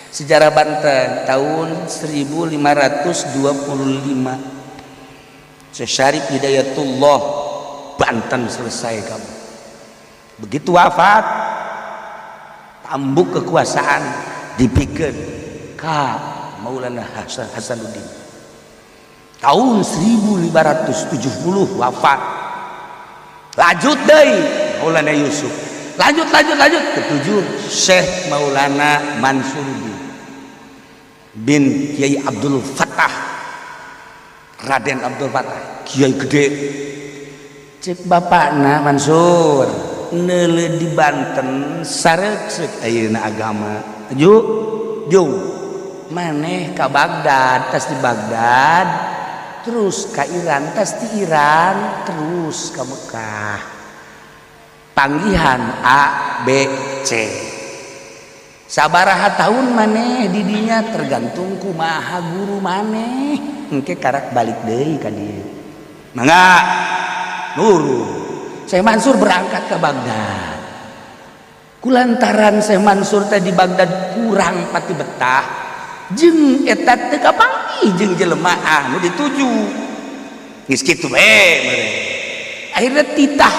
Sejarah Banten tahun 1525, Syekh Syarif Hidayatullah, Banten selesai kamu. Begitu wafat, tambuk kekuasaan dipikeun ka Maulana Hasanuddin. Tahun 1570 wafat, lanjut deui Maulana Yusuf, lanjut, lanjut, lanjut, ketujuh Syekh Maulana Mansuruddin bin Kiai Abdul Fattah, Raden Abdul Fattah, Kiai gede. Cek bapakna, "Mansur, neuleu di Banten sareuk ayeuna agama ju jung maneh ka Baghdad, tas di Baghdad terus ka Iran, tas di Iran terus ka Mekah, panggihan A B C. Sabaraha tahun maneh didinya tergantung kumaha guru maneh. Engke karak balik deui ka dieu." Mangga nurut. Syekh Mansur berangkat ke Baghdad. Kulantaran Syekh Mansur teh di Baghdad kurang pati betah jeung eta teu kapanggih jeung jelema anu dituju, geus kitu we akhirnya titah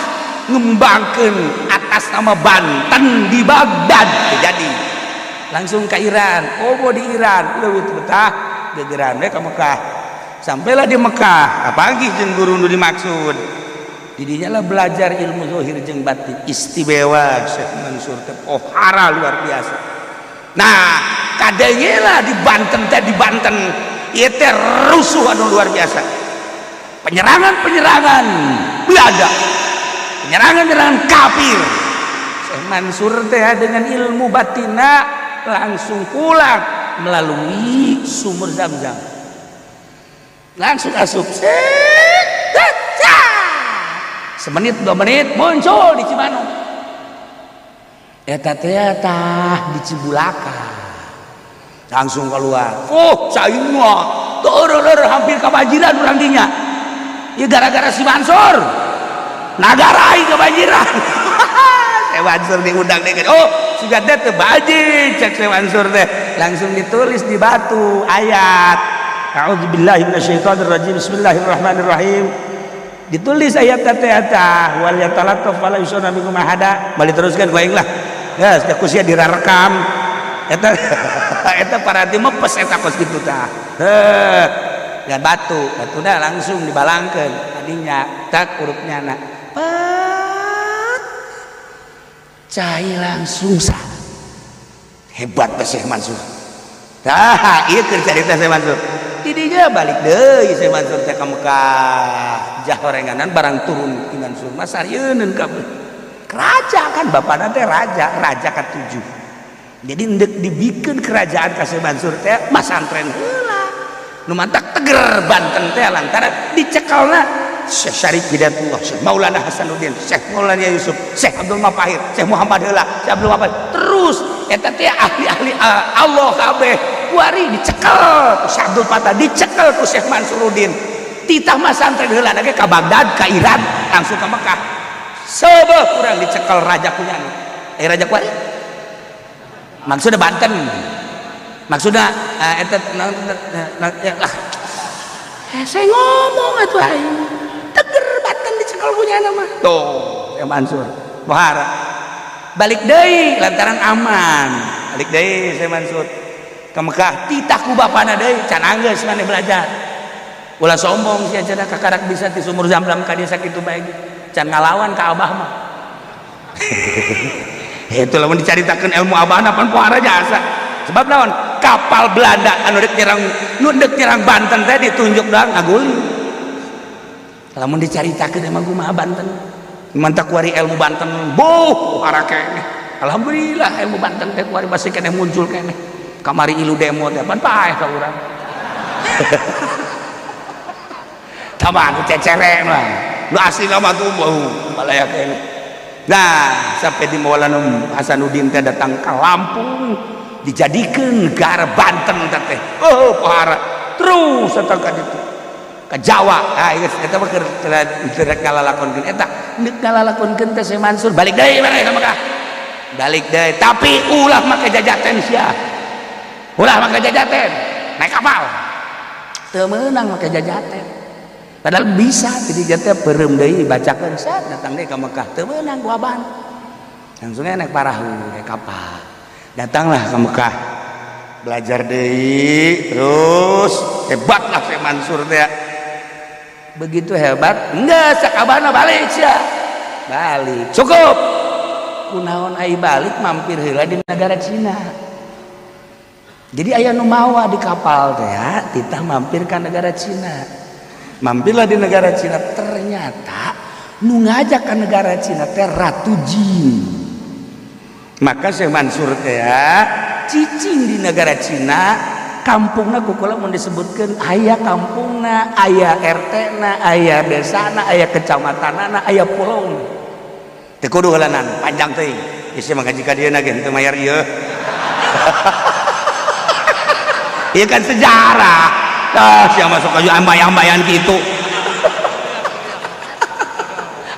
ngembangkeun atas nama Banten di Baghdad. Jadi langsung ke Iran. Oh, di Iran leuwih teu betah, gegeran we ka Mekah. Sampailah di Mekah, apalagi jeung guru nu dimaksud. Didinya lah belajar ilmu zahir jeung batin. Istimewa Syekh Mansur teh, pohara luar biasa. Nah, kadenge lah di Banten teh, di Banten ieu teh rusuh anu luar biasa, penyerangan-penyerangan Belanda, penyerangan-penyerangan kafir. Syekh Mansur teh dengan ilmu batina langsung pulang melalui sumur Zam-Zam, langsung asup set, semenit 2 menit muncul di Cimanuk eta teh, tah di Cibulakan langsung keluar. Oh, saingna turun hampir kebanjiran urang dinya ya, gara-gara si Mansur nagara aing kebanjiran. Syekh Mansur diundang deh. "Oh, sudah teh banjir," cek Syekh Mansur teh. Langsung ditulis di batu ayat, "A'udzubillahi minasyaitonirrajim, bismillahirrahmanirrahim." Ditulis ayat teh eta, "Wal yatalattaf wala yusonna bikum ahada." Balik teruskan ku aing lah ya, ku sia dirarekam eta. Eta parati mepes eta kos kitu tah. Heuh, ya batu batuna langsung dibalangkeun adinya, tak urupnya na pat cai langsung sah. Hebat teh Syekh Mansur. Tah, ieu keur carita Syekh Mansur. Didinya balik deui Syekh Mansur teh ka Mekah, jahorenganan barang turun ti Mansur mah sarieun kabeh. Raja kan bapakna teh raja, raja katujuh. Jadi ndek dibikin kerajaan ka Syekh Mansur teh masantren heula. Nu mantak teger Banten teh lantaran dicekalna Syekh Syarif Hidayatullah, Syekh Maulana Hasanuddin, Syekh Maulana Yusuf, Syekh Abdul Mafahir, Syekh Muhammad heula, Syekh Abdul Mafahir. Terus eta teh ahli-ahli Allah kabeh kuari dicekel ku Syekh Abdul Fatah, dicekel ku Syekh Mansuruddin. Titah masantren heula ge ka Baghdad, ka Iran, langsung ke Mekah. Sebab kurang dicekel raja kunyanu. Eh, raja kuari maksudnya Banten, maksudnya eta ya lah. Eh, saya ngomong atuh, aing teger Banten dicekel punya nama tuh ya. Mansur Bohara balik deui lantaran aman, balik deui Syekh Mansur ke Mekah. Titah ku bapana deui, "Can anggeus maneh belajar, ulah sombong sia, cenah, kakarak bisa ti sumur Zam-Zam ka dieu sakitu bae, can ngalawan ka abah mah." Itu lamun dicaritakeun ilmu abahna pan pohara jasa. Sebab naon? Kapal Belanda anu dek nyerang, nu dek nyerang Banten teh ditunjuk doang ngaguling. Lamun dicaritakeun emang kumaha Banten, mantak kuari ilmu Banten boh pohara keneh. Alhamdulillah ilmu Banten teh kuari masih keneh muncul keneh. Kamari ilu demo teh pan paeh ka urang. Tama anu cecere mah nu asli mah tuh bau balaya keneh. Nah, sampai di Maulana Hasanuddin teh datang ke Lampung, dijadikan negara Banten teh. Oh, pohara terus datang ka ditu, ke Jawa. Ah, geus eta mah keur rek ngalalakonkeun eta, neuk ngalalakonkeun teh Syekh Mansur balik deui maneh ka Mekah. Balik deui, tapi ulah make jajaten sia. Ulah make jajaten, naik kapal. Teu meunang make jajaten. Padahal bisa jadi jatuh peureum deui dibacakeun sat datang deui ka Mekah teu meunang waban. Langsungnya naik parahu, naik kapal. Datanglah ke Mekah. Belajar deui terus hebatlah Syekh Mansur teh. Begitu hebat, enggak sakabana balik sia. Balik. Cukup. Kunaon ai balik mampir heula di negara Cina. Jadi aya nu mawa di kapal teh ya, titah mampir ka negara Cina. Mampirlah di negara Cina, ternyata nu ngajak ke negara Cina teh Ratu Jin. Maka Syekh Mansur teh ya, cicing di negara Cina, kampungna ku kula mun disebutkeun aya kampungna, aya RT-na, aya desana, aya kecamatanana, aya pulauna. Teu kudu heulanan, panjang teuing. Geus mah ngaji ka dieu ge teu mayar ieu. Iya kan sejarah. Ah, siapa masuk aja ambayan-ambayan gitu.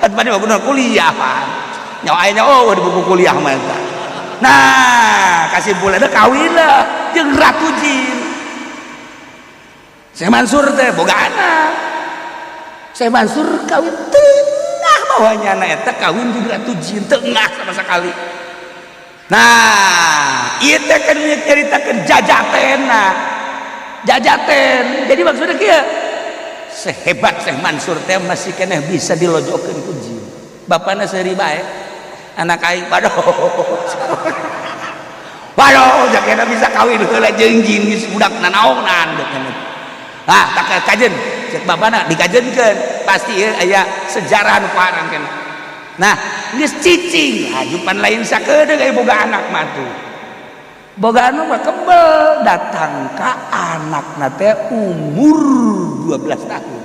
Atuh mah guna kuliah, Pak. Nyawa aya oh di buku kuliah mah eta. Nah, kasimpulanna kawin lah jeung Ratu Jin. Syekh Mansur teh boga anak. Syekh Mansur kawin tengah bawahnya anak eta kawin jeung Ratu Jin tengah sama sekali. Nah, ieu teh kan nyaritakeun jajatena. Jajaten. Jadi maksudnya kieu, sehebat Syekh Mansur teh masih keneh bisa dilojokeun ku jin. Bapana seuri bae. Anak aing waduh. Waduh, jakena bisa kawin heula jeung jin geus budak nanaonan jakena. Ah, tak kajen. Cek bapana dikajenkeun. Pasti ieu aya sejarah nu parang keneh. Nah, geus cicing, hajupan lain sakedeung aya boga anak mah tuh. Boga anak mah kebel datang ka anakna teh umur 12 tahun.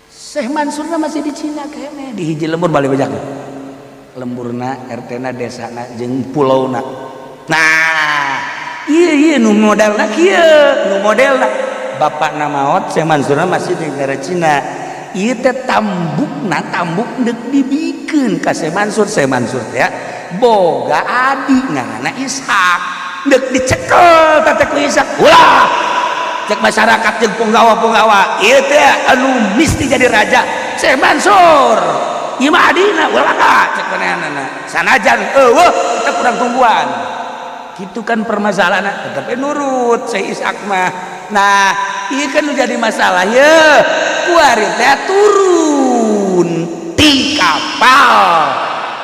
Syekh Mansurna masih di Cina keneh, di hiji lembur balik bejak. Lemburna, RT-na, desana jeung pulauna. Nah, ieu ieu nu modelna kieu, nu modelna bapakna maot Syekh Mansurna masih di negara Cina. Ieu teh tambukna tambuk deuk dibikeun ka Syekh Mansur. Syekh Mansur teh boga adi ngaranna Ishak, deuk dicekel teh ku Ishak. Ulah cek masyarakat jeung punggawa-punggawa ieu teh anu misti jadi raja Syekh Mansur. Ieu mah adina ulah ka cek manehna sanajan eueuh kita kurang tungguan. Kitu kan permasalahanna tetep nurut Syekh Ishak mah. Nah, ieu kan jadi masalah ye. Kuari teh turun ti kapal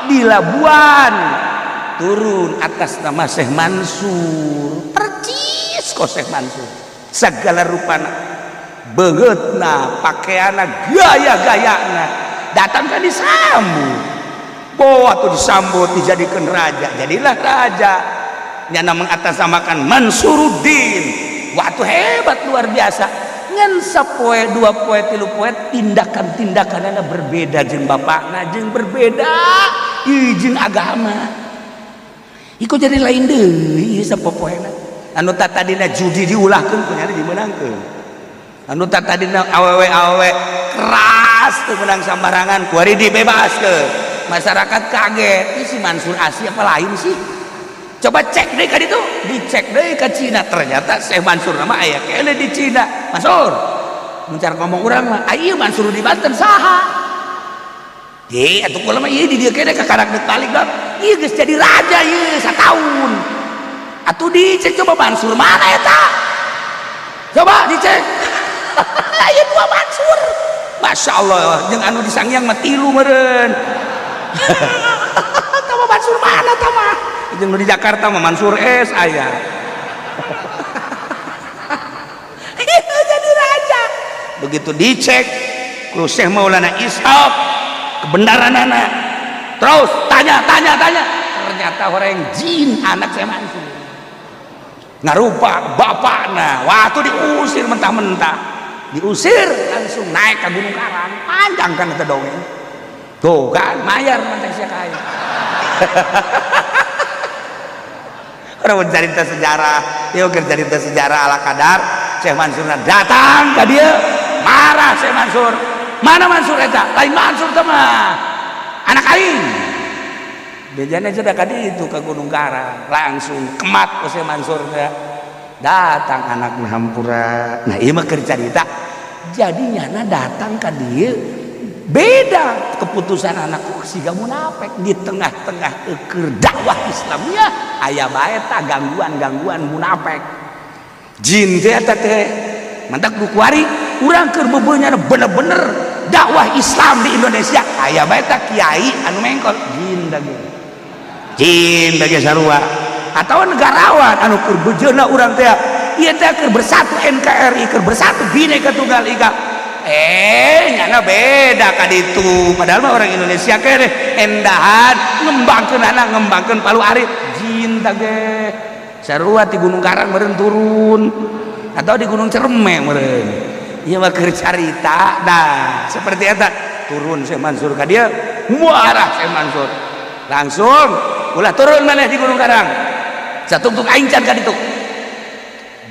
di Labuan, turun atas nama Syekh Mansur, percis kok Syekh Mansur segala rupana, beungeutna, pakaianna, gaya-gayana, datang kan disambut, bawa tuh disambut, dijadikan raja, jadilah raja, nyana mengatasnamakan Mansuruddin. Waktu hebat luar biasa. Ngan sapoe dua poe tilu poe tindakan-tindakanana berbeda jeung bapakna, jeung berbeda jeung agama. Iku jadi lain deui ieu sapopoena. Anu tadina judi diulahkeun kunyana dimeunangkeun. Anu tadina awewe-awewe keras teu meunang sambarangan kuari dibebaskeun. Masyarakat kaget, ih si Mansur asli apa lain sih? Coba cek deh ka ditu, dicek deh ke Cina, ternyata Syekh Mansur nama aya keneh di Cina. Mansur mencar ngomong urang mah, ieu Mansur di Banten saha? Ye, atuh kula mah ieu di dieu keneh kakarak deuk balik bab. Ieu geus jadi raja ieu sataun. Atuh dicek coba Mansur mana eta? Coba dicek. Aya dua Mansur. Masya Allah, jeung anu di Sangiang mah tilu meureun. Tama Mansur mana tama? Jeung di Jakarta mah Mansur S aya. Jadi raja. Begitu dicek ku Syekh Maulana Ishaq kebenaran anak. Terus tanya tanya tanya, ternyata orang jin anak Syekh Mansur. Ngarupa bapakna, waktu diusir mentah-mentah. Diusir langsung naik ke Gunung Karang, panjang kan eta dongeng. Tuh kan mayar mantek sia kaya. Orang cerita sejarah, yuk cerita sejarah ala kadar. Syekh Mansur datang ke dia, marah Syekh Mansur. Mana Mansur eta? Lain Mansur teh mah. Anak aing. Bejana sudah kadi itu ke Gunung Karang langsung kemat ku Syekh Mansur teh. Datang anak hampura. Nah ieu mah keur carita. Jadi nyana datang ka dieu beda keputusan anak siga munafik di tengah-tengah keur dakwah Islamnya aya bae tah gangguan-gangguan munafik. Jin teh eta teh mantak nu kuari urang keur beubeuna bener-bener dakwah Islam di Indonesia aya bae tah kiai anu mengkol jin dage. Jin dage sarua atau negarawan anu keur bejeuna urang teh ieu teh keur bersatu NKRI keur bersatu Bhinneka Tunggal Ika. Nyana beda ka ditu padahal mah orang Indonesia keneh endahan ngembangkeun anak ngembangkeun Palu Arit jin dage sarua di Gunung Karang meureun turun atau di Gunung Cerme meureun. Ieu mah keur carita. Nah seperti eta turun Syekh Mansur ka dieu muarah Syekh Mansur langsung ulah turun maneh di Gunung Karang satungtung aing can ka ditu.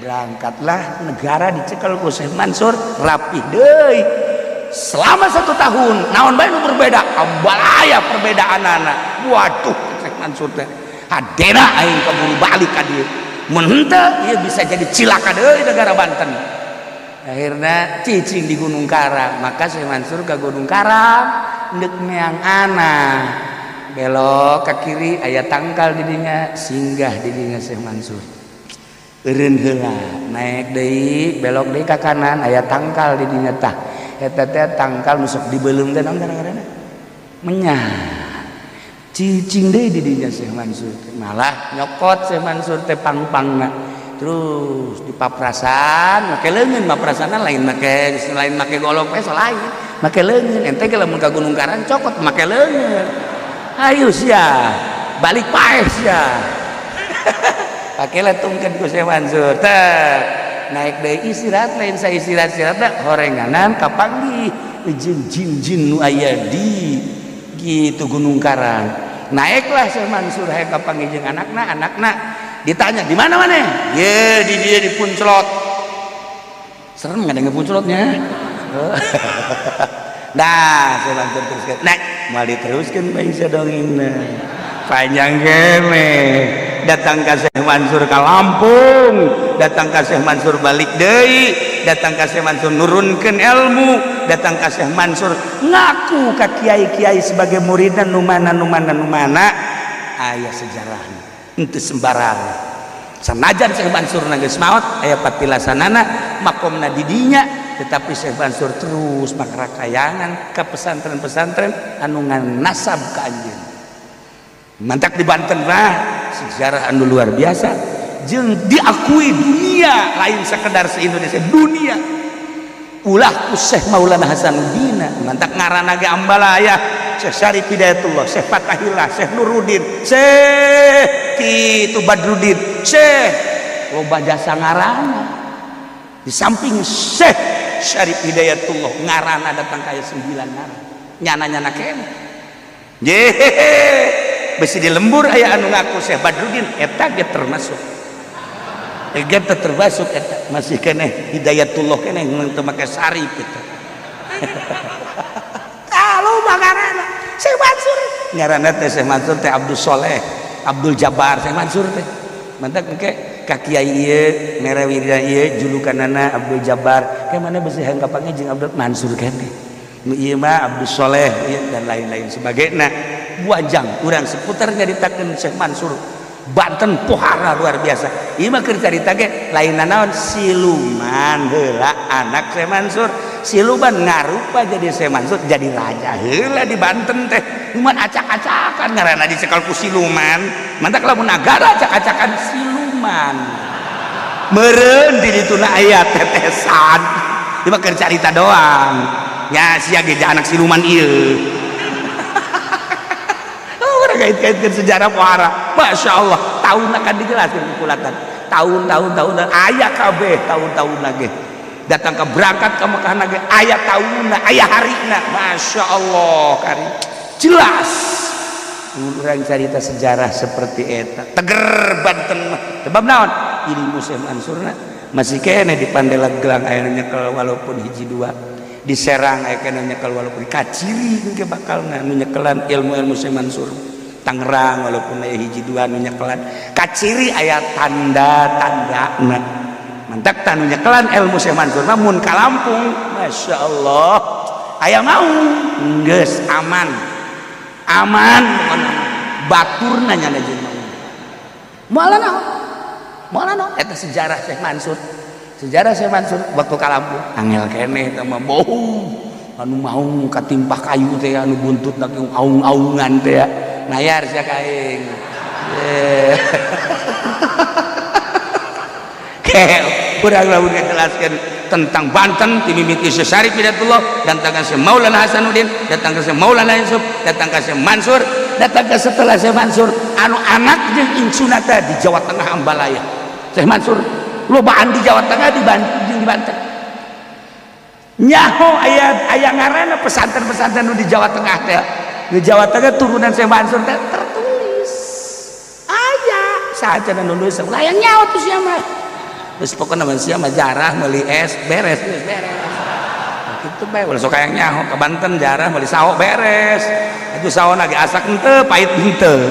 Berangkatlah negara dicekel ku Syekh Mansur rapih deui selama 1 tahun naon bae nu berbeda ambalaya perbedaanana. Waduh Syekh Mansur teh hadena aing kaburu balik ka dieu mun henteu ieu bisa jadi cilaka deui negara Banten. Akhirna cicing di Gunung Karang maka Syekh Mansur ke Gunung Karang ndek meang anak belok ke kiri aya tangkal di dinya singgah di dinya Syekh Mansur eureun heula naik deui belok deui ka kanan aya tangkal di dinya tah eta teh tangkal nu sok dibeuleum teh naon ngaranna menyah cicing deui di dinya Syekh Mansur malah nyokot Syekh Mansur teh pang-pangna terus dipaprasan make leungeun paprasana lain make golok peso lain make leungeun ente ge lamun ka Gunung Karang cokot make leungeun ayo sia balik paeh sia pakailah tungkeun ku Syekh Mansur teh naik deui istirahat lain sa istirahat-istirahat horenganan kapanggih jeung jin-jin nu aya di gitu Gunung Karang. Naiklah Syekh Mansur hayang kapanggih jeung anakna anakna ditanya di mana maneh ye di dia di Punclot serem nggak ada Punclotnya. Nah Syekh Mansur teruskan naik mal diteruskan bae sadongengna panjang kene datang ka Syekh Mansur ka Lampung datang ka Syekh Mansur balik deui datang ka Syekh Mansur nurunkeun ilmu datang ka Syekh Mansur ngaku ka kiai-kiai sebagai muridna nu mana nu mana nu mana aya sejarahna henteu sembarangan. Sanajan Syekh Mansur geus maot aya patilasanana makomna di dinya tetapi Syekh Mansur terus makrakayangan ka pesantren-pesantren anu ngan nasab ka anjeun. Mantak di Banten mah sejarah anu luar biasa jeung diakui dunia lain sekedar se Indonesia dunia ulah ku Syekh Maulana Hasanuddin mantak ngaranna ge ambalaya Syekh Syarif Hidayatullah Syekh Fatahillah Syekh Nuruddin Syekh kitu Badruddin Syekh loba jasa ngaranna di samping Syekh Syarif Hidayatullah ngaranna datang kaya 9 ngaran nyana-nyana keneh yehehe besi di lembur aya anu ngaku Syekh Badruddin eta ge termasuk eta termasuk eta masih keneh Hidayatullah keneh teu make Syarif eta kalau ngaranna Syekh Mansur ngaranna teh Syekh Mansur teh Abdul Soleh Abdul Jabbar Syekh Mansur teh mantak engke ka kiai ieu mere wiridan ieu julukanana Abdul Jabbar ke mana besi hayang kapanggih jeung Abdul Mansur keneh nu ieu mah Abdul Soleh ieu dan lain-lain sebagainya. Wajang urang seputar nyaritakeun Syekh Mansur Banten pohara luar biasa. Ieu mah keur carita ge lain naon siluman heula anak Syekh Mansur siluman ngarupa jadi Syekh Mansur jadi raja heula di Banten teh cuman acak-acakan ngaranna dicekal ku siluman mantak lamun nagara acak-acakan siluman meureun di dituna aya tetesan ieu mah keur carita doang nya sia ge anak siluman ieu. Urang kait-kaitkeun sejarah pohara Masya Allah tahun akan dijelaskan kukulatan tahun-tahun tahun aya kabeh tahun-tahun lagi datang ke berangkat ke Mekah lagi aya tahunna aya harina Masya Allah kari jelas urang carita sejarah seperti eta teger Banten mah sebab naon ilmu Syekh Mansurna masih kene di Pandeglang aya nyekel walaupun hiji dua di Serang aya kene nyekel walaupun kaciri engke bakal nu nyekelan ilmu-ilmu Syekh Mansur. Tangerang walaupun aya hiji dua nu nyekelan kaciri aya tanda-tandana mantak tanu nyekelan ilmu Syekh Mansur mah mun ka Lampung Masya Allah aya mau geus aman aman baturna nyana jeung mau moal naon moal naon eta sejarah Syekh Mansur. Sejarah Syekh Mansur waktu ka Lampung angel keneh eta mah bohong anu maung katimpah kayu teh anu buntutna aung-aungan teh nayar sia ka aing. Kurang lamun ngajelaskeun tentang Banten ti mimiti Syekh Syarif Hidayatullah datang ka Syekh Maulana Hasanuddin, datang ka Syekh Maulana Yusuf, datang ka Syekh Mansur, datang ka setelah Syekh Mansur anu anak jeung incuna teh di Jawa Tengah Ambalaya. Syekh Mansur lobaan di Jawa Tengah di Banten jeung di Banten. Nyaho aya aya ngaranna pesantren-pesantren nu di Jawa Tengah teh. Di Jawa Tengah turunan Syekh Mansur teh tertulis. Aya saha nu nulis ulah yang nyaho tuh sia mah. Terus pokoknya manusia mah jarah meuli es beres geus beres. Kitu bae ulah sok hayang nyaho ke Banten jarah meuli sawo beres. Atuh sawo lagi asak henteu pahit henteu.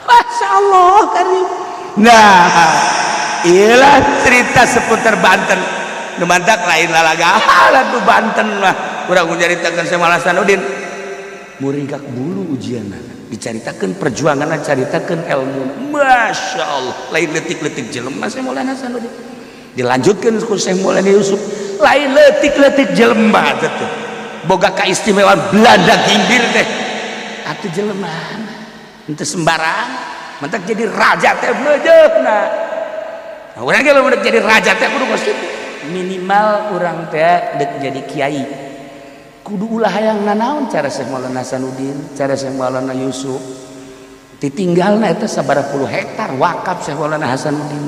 Masya Allah karim. Nah, iyalah cerita seputar Banten. Nu mantak lain lalaga tuh Banten mah. Urang nyaritakeun Syekh Maulana Hasanuddin. Muringkak bulu ujianna. Dicaritakeun perjuanganna, caritakeun ilmu. Masya Allah, lain leutik-leutik jelema Syekh Maulana Hasanuddin. Dilanjutkeun ku Syekh Maulana Yusuf, lain leutik-leutik jelema teh. Boga kaistimewaan Belanda ginggir teh. Atuh jelema henteu sembarang, mentak jadi raja teh meujeuhna. Nah, urang ge lamun jadi raja teh kudu kos kitu. Minimal urang teh deuk jadi kiai. Kudu ulah hayang nanaon cara Syekh Maulana Hasanuddin, cara Syekh Maulana Yusuf. Ditinggalna eta sabaraha puluh hektar wakaf Syekh Maulana Hasanuddin.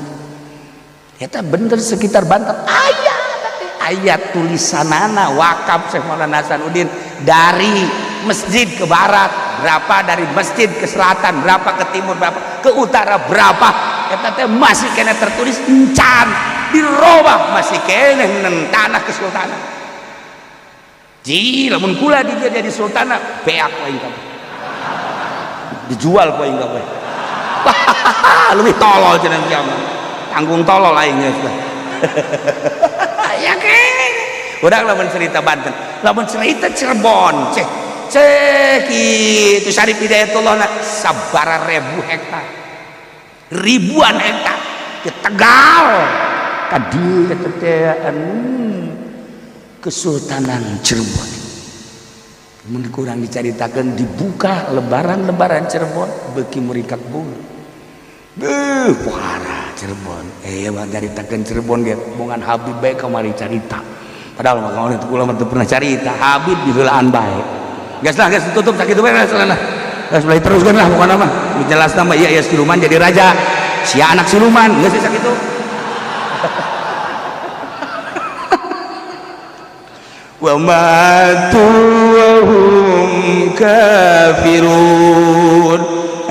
Eta bener sekitar Banten aya teh aya tulisanana wakaf Syekh Maulana Hasanuddin dari masjid ke barat berapa, dari masjid ke selatan berapa, ke timur berapa, ke utara berapa. Eta teh masih kena tertulis encan dirobah masih kena tanah kesultanan. Ji lamun kula di dia jadi sultana beak aing kabeh. Dijual ku aing kabeh. Lebih tolol cenah kiamat. Tanggung tolol aing geus lah. Ya kene. Urang lamun cerita Banten, lamun cerita Cirebon, ceh ceh kitu Syarif Hidayatullah na sabaraha ribu hektar. Ribuan hektar di Tegal. Ka dieu eta teh anu Kesultanan Cirebon. Mun kurang dicaritakeun dibuka lebaran-lebaran Cirebon beuki muringkak bulu. Beuh parah Cirebon. Mah caritakeun Cirebon ge bongan Habib bae kamari carita. Padahal mah kawan itu kula mah teu pernah carita Habib diheulaan bae. Geus lah geus tutup sakitu bae geus lah. Geus mulai teruskeun lah pokona mah. Jelasna mah ieu ieu siluman jadi raja. Sia anak siluman geus sakitu. Wa matu wa hum kafirun.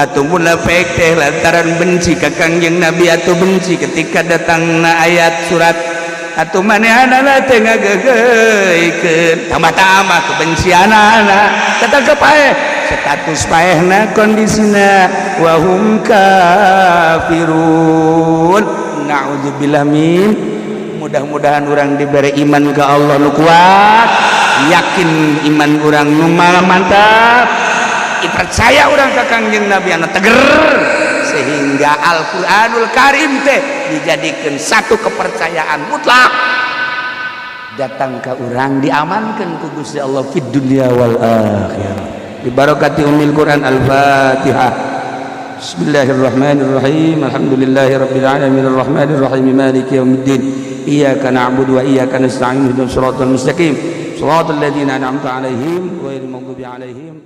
Atau munafik teh lantaran benci ka Kangjeng Nabi atau benci ketika datangna ayat surat atau manehanana teh ngageugeuykeun tambah-tambah kebencianana tetangga paeh status paehna kondisina wa hum kafirun. Na'udzubillah min. Mudah-mudahan orang diberi iman ke Allah nu kuat, yakin iman orang nu mantap, percaya orang ke Kangjeng Nabi anu teger, sehingga Al-Qur'anul Karim teh dijadikan satu kepercayaan mutlak datang ke orang diamankan ku Gusti Allah fid dunya wal akhirah. Bi barakati ummil Quran. Al-Fatihah. Bismillahirrahmanirrahim. Alhamdulillahirabbil alamin arrahmanirrahim maliki yaumiddin. Iyyaka na'budu wa iyyaka nasta'in ihdinas siratal mustaqim siratal ladzina an'amta 'alaihim ghairil maghdubi 'alaihim.